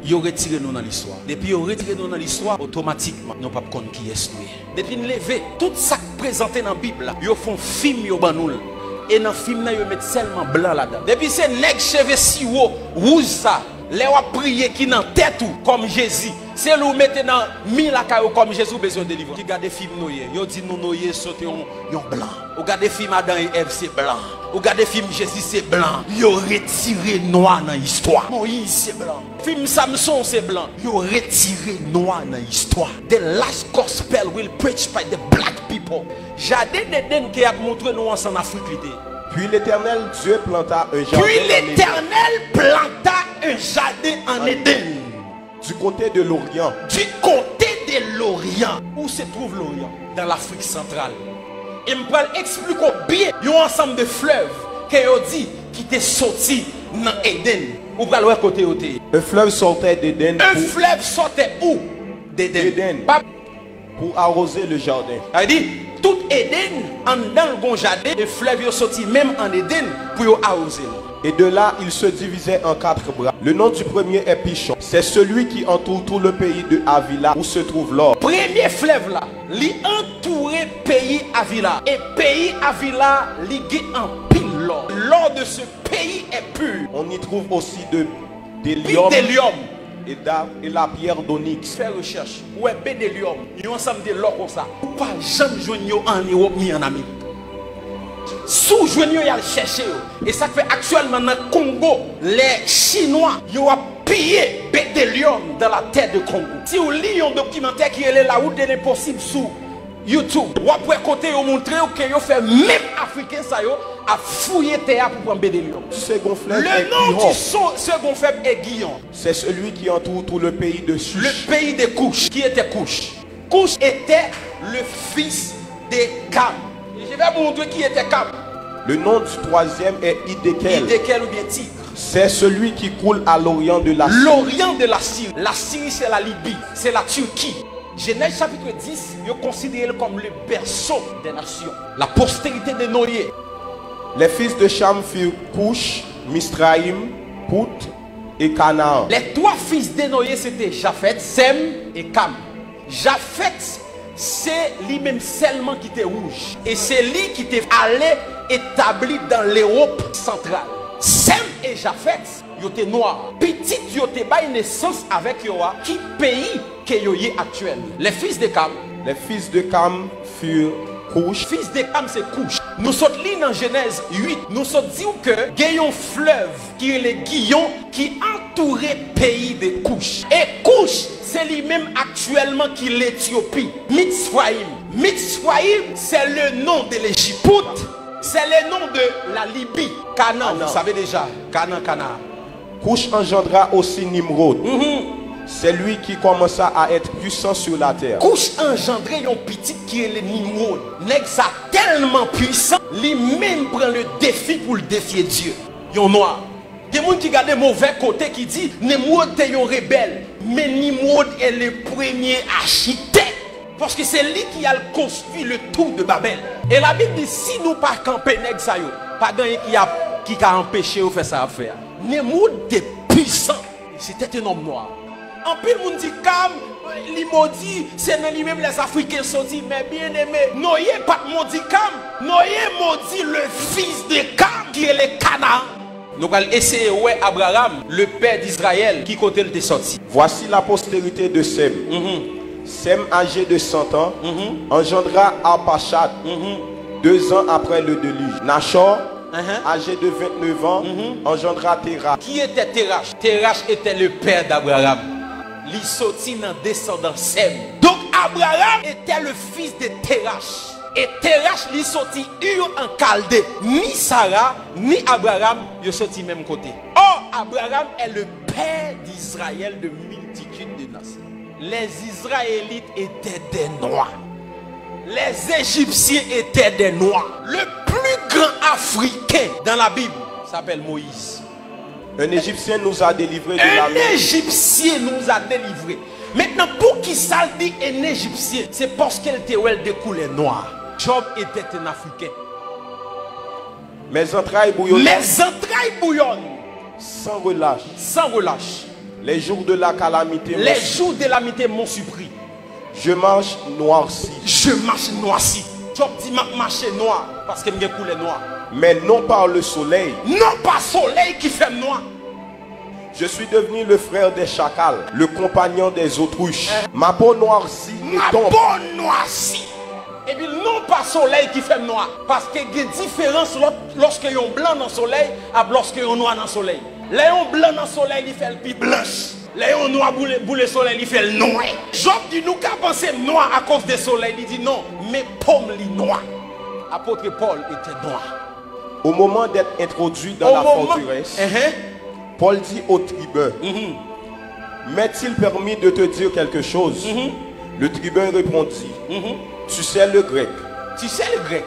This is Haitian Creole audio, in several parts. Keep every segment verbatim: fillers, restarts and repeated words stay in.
Yo retire nou nan listwa. Depi yo retire nou nan listwa, otomatikman, nou p ap konn kiyès nou ye. Depi n leve, tout sa k prezante nan Bib la, yo fè yon fim, yo ban nou l. E nan fim nan, yo met sèlman blan ladan. Depi se nèg cheve siwo, wouj sa, lè w ap priye ki nan tèt ou, kòm Jezi, se li w mete nan mi lakay ou kòm Jezi, ou bezwen delivrans. Ki gade fim Noye, yo di nou Noye se te yon, yon blan. Ou gade fim Adan e Èv, se blan. Ou gade fim Jezi, se blan. Yo retire nwa nan istwa. Moyiz, se blan. Fim Samson, se blan. Yo retire nwa nan istwa. The last gospel will preach by the black people. Jaden Edenn ke y ap montre nou an, se ann Afrik li te ye. Puis l'Éternel Dieu planta un jardin Puis en Éden, l'Éternel planta un jardin en Éden. Du côté de l'Orient. Du côté de l'Orient. Où se trouve l'Orient? Dans l'Afrique centrale. E m pral eksplike w byen yon ansanm de flèv ke yo di ki te soti nan Edenn. Ou pral wè kote yo te ye. Un fleuve sortait d'Éden Un pour, fleuve sortait où? D'Éden. D'Éden. Pa pour arroser le jardin. Sa vle di, tout Edenn, anndan l gon jaden, e flèv yo soti menm an Edenn pou yo awoze l. Et de là, il se divisait en quatre bras. Le nom du premier est Pishon. C'est celui qui entoure tout le pays de Havila où se trouve l'or. Premye flèv la, li antoure peyi Avila. E peyi Avila, li gen anpil lò. L'or de ce pays est pur. On y trouve aussi de, Pi d'élium delyòm. et, d'a- et la pierre d'onyx. Fè rechèch. Ou wè bedelyòm, yon ansanm de lò konsa. Ou pa janm jwenn yo an Ewòp ni an Amerik. Si w jwenn yo, y al chèche yo. E sa k fè aktyèlman nan Kongo, lè Chinwa yo ap piye bedelyòm dans la terre de Congo. Si w li yon dokimantè ki rele La route de l'impossible sou YouTube, w ap wè kote yo montre w ke yo fè menm Afriken sa yo ap fouye tè a pou pran bedelyòm. Du second fleuve Le est nom du Gihon. so- second fleuve est Gihon. C'est celui qui entoure tout le pays de Le Cush. Pays de Cush. Qui était Cush? Cush était le fils de Cam. Et je vais vous montrer qui était Cam. Le nom du troisième est Hiddekel. Hiddekel ou bien Tigre. C'est celui qui coule à l'orient de la Syrie. L'Orient de la Syrie. La Syrie, c'est la Libye, c'est la Turquie. Genèse chapitre dix, yo konsidere l kòm le berceau des nations. La postérité de Noé. Les fils de Cham furent Cush, Misraïm, Put et Canaan. Les trois fils de Noé, c'était Japheth, Sem et Cam. Japheth, se li menm sèlman ki te wouj. E se li ki te ale etabli dans l'Europe centrale. Sem e Japheth, yo te nwa. Pitit yo te bay nesans avèk yo a, ki peyi ke yo ye aktyèl. Les fils de Cam. Les fils de Cam furent Cush. Fils de Cam se Cush. Nou sot li nan Genèse huit. Nou sot di w ke gen yon flèv ki rele Gihon ki antoure peyi de Cush. E Cush, se li menm aktyèlman ki Letyopi. Mitzrayim. Mitzrayim, c'est le nom de l'Égypte. Put, c'est le nom de la Libye. Canaan, vous savez déjà. Canaan, Canaan. Cush engendra aussi Nimrod. C'est lui qui commença à être puissant sur la terre. Cush anjandre yon pitit ki rele Nimrod. Nèg sa tèlman pwisan, li menm pran le défi pou l defye Dye. Yon nwa. Gen moun ki gade movè kote ki di Nimrod te yon rebèl. Men Nimrod est le premier architecte. Paske se li ki al konstwi le tour de Babel. E Labib di si nou pa kanpe nèg sa yo, pa gen anyen ki ap, ki ka anpeche yo fè sa y ap fè a. Nimrod te pwisan. C'était un homme noir. Anpil moun di Kam, li modi, se nan li menm lèzafriken soti. Men byeneme, Noye pa t modi Kam. Noye modi le fils de Kam, ki rele Kanaan. Nou pral eseye wè Abraram, le père d'Israël, ki kote l te soti. Voici la postérité de Sem. Sem, âgé de cent ans, engendra Arpachshad, deux ans après le déluge. Nachor, âgé de vingt-neuf ans, engendra Terach. Qui était Terach? Terach était le père d'Abraham. Li soti nan desandan Sem. Donc Abraham était le fils de Terach. E Terach li soti Ur an Kalde. Ni Sara, ni Abraham, yo soti menm kote. Or, Abraham est le père d'Israël de multitude de nations. Les Israélites étaient des Noirs. Les Égyptiens étaient des Noirs. Le plus grand Africain dans la Bible s'appelle Moïse. Un Égyptien nous a délivrés de la Un main. Égyptien nous a délivrés. Maintenant, poukisa l di un Égyptien? Se paske l te wè l de koulè nwa. Job était un Africain. Mes entrailles bouillonnent Mes entrailles bouillonnent sans relâche. Sans relâche. Les jours de la calamité m'ont Les jours de la calamité m'ont surpris. Je marche noirci. Je marche noirci. Job di, "M ap mache nwa, paske m gen koulè nwa." Mais non par le soleil. Non pa solèy ki fè m nwa. Je suis devenu le frère des chacals, le compagnon des autruches. Ma peau noircit et tombe. Ma peau noircit. Epi non pa solèy ki fè m nwa. Paske gen diferans lòt, lòske yon blan nan solèy ap lòske yon nwa nan solèy. Lè yon blan nan solèy, li fè l pi blanch. Lè yon nwa boule, boule solèy, li fè l nwè. Job di, "Nou ka panse m nwa akoz de solèy." Li di, "Non, men po m li nwa." Apôtre Paul était noir. Au moment d'être introduit dans la forteresse, Paul dit au tribun, "M'est-il permis de te dire quelque chose?" Le tribun répondit, "Tu sais le grec. Tu sais le grec.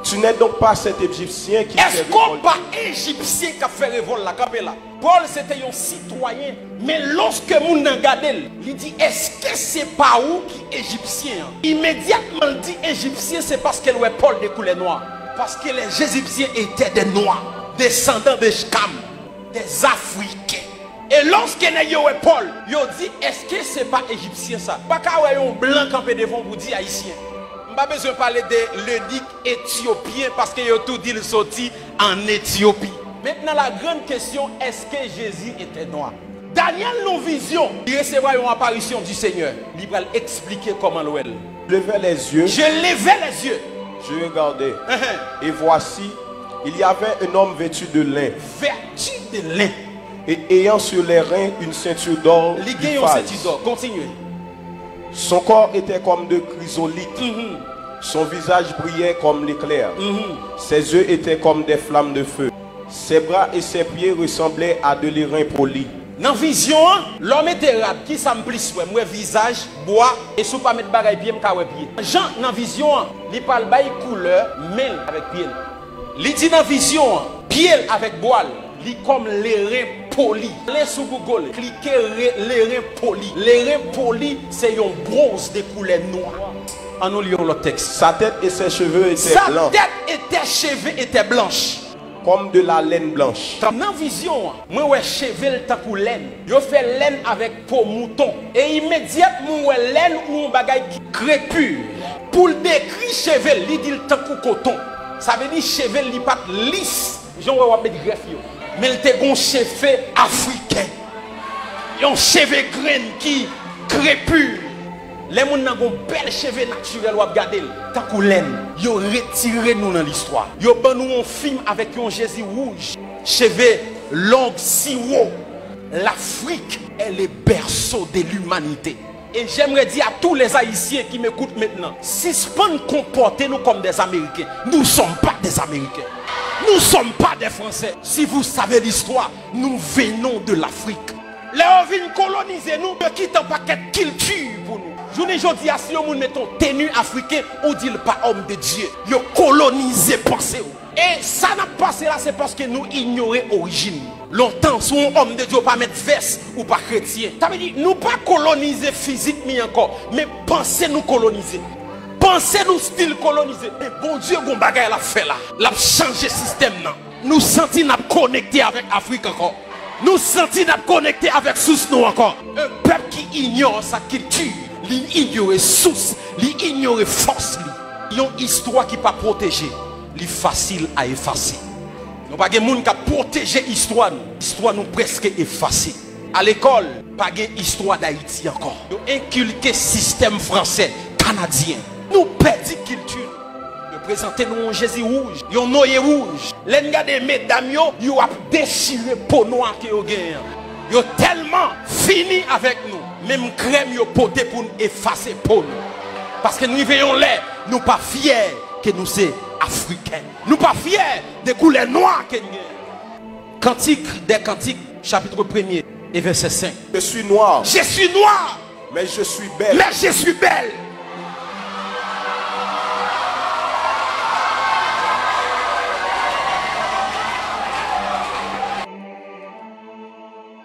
Tu n'es donc pas cet Égyptien qui fait Èske w pa Ejipsyen k ap fè revòl la? Kanpe la." Pòl se te yon sitwayen, men lòske moun nan gade l, li di, "Èske se pa ou ki Ejipsyen an?" Imedyatman l di Ejipsyen, se paske l wè Pòl de koulè nwa. Parce que les Égyptiens étaient des Noirs, descendants de Cham, des Africains. E lòske nèg yo wè Pòl, yo di, "Èske se pa Ejipsyen sa?" Pa ka wè yon blan kanpe devan w pou di Ayisyen. M pa bezwen pale de ledik etyopyen, paske yo tou di l soti ann Etyopi. Maintenant, la grande question, est-ce que Jésus était noir? Daniel nan vizyon, li resevwa yon aparisyon du Seigneur. Li pral eksplike kòman l wè l. Je levai les yeux. Je levai les yeux. Je regardai. Uh-huh. Et voici, il y avait un homme vêtu de lin. Vêtu de lin. Et ayant sur les reins une ceinture d'or. Li gen yon senti dò. Kontinye. Son corps était comme de chrysolite. Mhm. Son visage brillait comme l'éclair. Mhm. Ses yeux étaient comme des flammes de feu. Ses bras et ses pieds ressemblaient à de l'airain poli. Nan vizyon an, lè w mete rad, ki sa m plis wè? M wè vizaj, bwa, e si w pa met bagay pye, m ka wè pye. Jan nan vizyon an, li pral bay koulè men l avèk pye l. Li di nan vizyon an, pye l avèk bwa l, li kòm leren poli. Ale sou Google, klike re- leren poli. Leren poli, se yon bwonz de koulè nwa. Ann nou li yon lòt tèks. Sa tèt e ses cheve ete blan. Sa tête et ses cheveux étaient blanches. Comme de la laine blanche. Nan vizyon an, mwen wè cheve l tankou lèn. Yo fè lèn avèk po mouton. E imedyat mwen wè lèn ou yon bagay ki krepi. Pou l dekri cheve l, li di l tankou koton. Sa vle di cheve l, li pa t lis, jan w wè w ap met grèf yo. Men l te gon cheve afriken. Yon cheve grenn ki krepi. Lè moun nan gon bèl cheve natirèl, w ap gade l tankou lèn. Yo retire nou nan listwa. Yo ban nou yon fim avèk yon Jezi wouj, cheve long, siwo. L'Afrique est le berceau de l'humanité. Et j'aimerais dire à tous les Haïtiens qui m'écoutent maintenant, sispann konpòte nou kòm des Américains. Nous sommes pas des Américains. Nous sommes pas des Français. Si vous savez l'histoire, nous venons de l'Afrique. Lè yo vin kolonize nou, yo kite yon pakèt kilti pou nou. Jounen jodi a, si yon moun mete yon teni afriken, ou di l pa homme de Dieu. Yo kolonize panse w. E sa n ap pase la, se paske nou inyore orijin nou. Lontan, si w yon homme de Dieu, ou pa met vès, ou pa kretyen. Sa vle di, nou pa kolonize fizik nou ankò, men panse nou kolonize. Panse nou still kolonize. Men Bondye gon bagay l ap fè la. L ap chanje sistèm nan. Nou santi n ap konekte avèk Afrik ankò. Nou santi n ap konekte avèk sous nou ankò. Un peuple qui ignore sa culture, li inyore sous, li inyore fòs li. Yon istwa ki pa pwoteje, li fasil a efase. Nou pa gen moun k ap pwoteje istwa nou. Istwa nou prèske efase. Alekòl, pa gen istwa Dayiti ankò. Yo enkilke sistèm fransè, kanadyen. Nou pèdi kilti nou. Yo prezante nou yon Jezi wouj, yon Noye wouj. Lè n gade medam yo, yo ap dechire po nwa ke yo genyen an. Yo tèlman fini avèk nou. Menm krèm yo pote pou n efase po nou. Paske n rive yon lè, nou pa fyè ke nou se Afriken. Nou pa fyè de koulè nwa ke n genyen. Kantik dè Kantik, chapit premye e vèsè senk. Je suis noir, Je suis noir, mais je suis belle. Mais je suis belle.